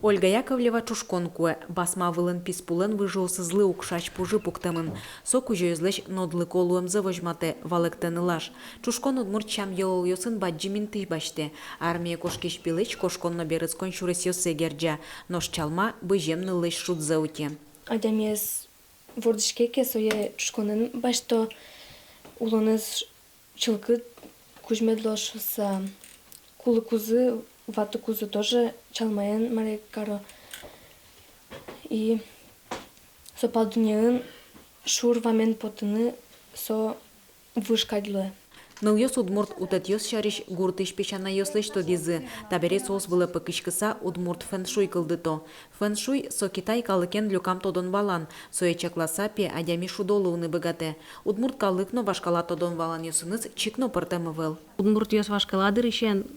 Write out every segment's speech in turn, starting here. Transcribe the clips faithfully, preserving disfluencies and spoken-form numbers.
Ольга Яковлева ӵушкон куэ. Басма вылын писпулэн выжыосызлы укшась пужы пуктэмын. Со кузёезлэсь нодлыко луэмзэ возьматэ, валэктэ нылаш. Ӵушкон удмурт сям-йылолъёсын бадӟым интыысь басьтэ. Армие кошкись пилысь кошкон но берытскон сюресъёссэ герӟа, нош чалма бызем ныллэсь шудзэ уте. Адямиез вордӥське ке, сое ӵушконэн басьто, улонэз чылкыт, кузь мед луоз шуыса. Кулыкузы, ватыкузы тоже чалмаен маре каро. И со пал дуннеын шур вамен потыны со выж кадь луэ. Нылъёс удмурт утэтъёс сярысь гуртысь песянайёслэсь тодӥзы. Табере соос вылэ пыкиськыса удмурт фэншуй кылдыто. Фэншуй — со китай калыкен люкам тодон-валан. Сое чакласа, пе, адями шудо луыны быгатэ. Удмурт калык но вашкала тодон-валанъёсыныз чик но пӧртэм ӧвӧл. Удмуртъёс вашкала дырысен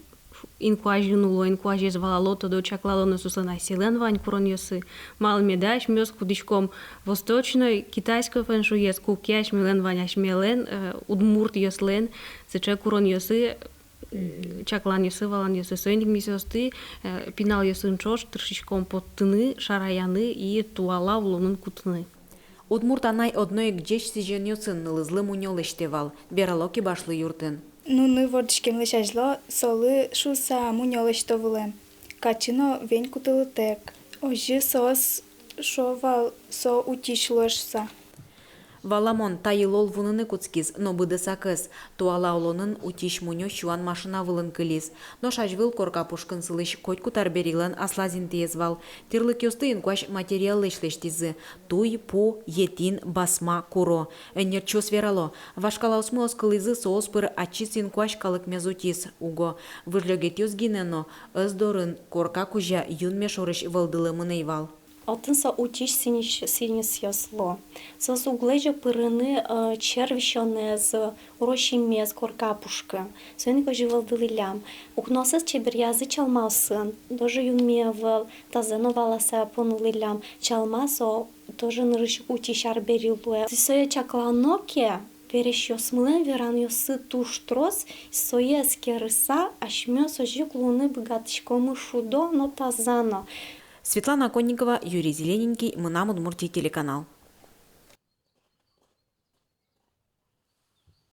инкуазьын уло, инкуазез валало, тодо, чаклало но соослэн асьсэлэн вань куронъёссы. Малы меда асьмеос кутӥськом восточной, китайской фэншуез, куке асьмелэн вань асьмелэн, э, удмуртъёслэн сыӵе куронъёссы, э, чакланъёссы, валанъёссы. Соин ик ми соосты, э, пиналъёсын ӵош тыршиськом поттыны, шараяны и туала улонын кутыны. Удмурт анай одно ик ӟеч сӥзёнъёсын нылызлы мунё лэсьтэ вал, верало Кибашлы юртын. Нуны вордӥськемлэсь азьло солы шуыса мунё лэсьто вылэм. Качы но вень кутылытэк. Озьы соос шуо вал, со утись луэ шуыса. Валамон, та йылол вуныны кутскиз, но быдэсакез. Туала улонын утись мунё сюан машина вылын кылиз. Нош азьвыл корка пушкын сылӥсь котькуд арберилэн аслаз интыез вал. Тирлыкъёсты инкуазь материаллэсь лэсьтӥзы: туй, пу, етӥн, басма, куро. Ӧнерчиос верало, вашкалаосмы оскылӥзы соос пыр ачиз инкуазь калыкмес утись уго. Выж лёгетъёс гинэ но ӧс дорын корка кузя юнме шорысь вӧлдылэмын ӧй вал. Отын со утись сӥньыс-, сӥньысъёс луо. Соос уг лэзё пырыны, э, чер висёнэз, э, уросимез корка пушкын. Соин ик озьы вӧлдылӥллям. Укноосыз чеберъязы чалмаосын, тоже юнме ӧвӧл, тазэ но валаса понылӥллям. Чалма со тоже нырысь ик утись арбери луэ. Сое чаклано ке, пересьёсмылэн веранъёссы туж трос, сое эскерыса, асьмеос озьы ик луыны быгатӥськомы шудо но, таза но. Светлана Конникова, Юрий Зелененький, «Мынам Удмуртие» телеканал.